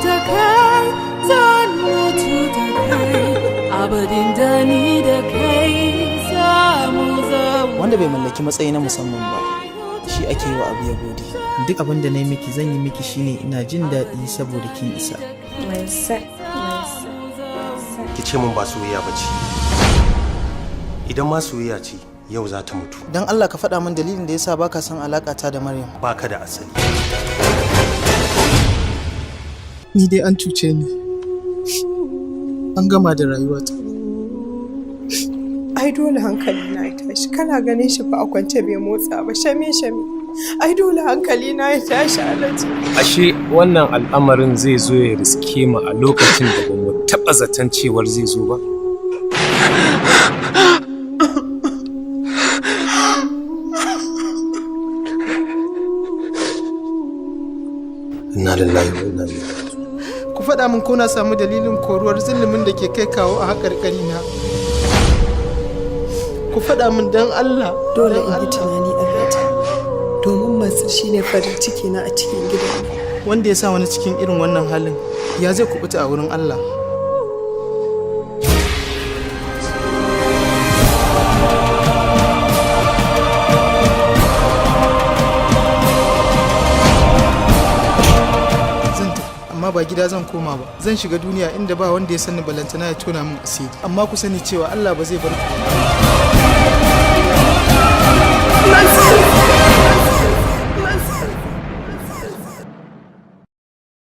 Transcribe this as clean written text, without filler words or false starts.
da kai, zan mutu da kai, abadin da ni da kai za mu zauna. Wanda bai mallaki matsayi na musamman ba shi ake yi wa abu ya gode. Duk abin da na yi miki, zan yi miki shine ina jin daɗi saboda kin isa. Mansur, Mansur, Mansur. Ki ce mun ba soyayya ba ce. Idan ma soyayya ce, yau za ta mutu. Dan Allah ka faɗa min dalilin da yasa baka son alaka ta da Maryam. Baka da asali. Ni dai an cuce ni, an gama da rayuwata. Ai dole hankali na ya tashi. Kana ganin shi fa a kwance, bai motsa ba, shame shame. Ai dole hankali na ya tashi, Alhaji. Ashe wannan al'amarin zai zo ya riske mu a lokacin da ba mu taɓa zaton cewar zai zo ba. Inna lillahi wa inna ilaihi raji'un. Ku faɗa min ko na samu dalilin koruwar zulumin da ke kai kawo a haƙarƙari na. Ku faɗa min, dan Allah. Dole Dan in yi Allah. tunani, Alhaji, domin Mansur shine farin ciki na a cikin gidan. Wanda ya sa wani cikin irin wannan halin, ya zai kubuta a wurin Allah? Zan tafi, amma ba gida zan koma ba. Zan shiga duniya inda ba wanda ya sani, balantana ya tona min asiri. Amma ku sani cewa Allah ba zai bar ku. Mansur!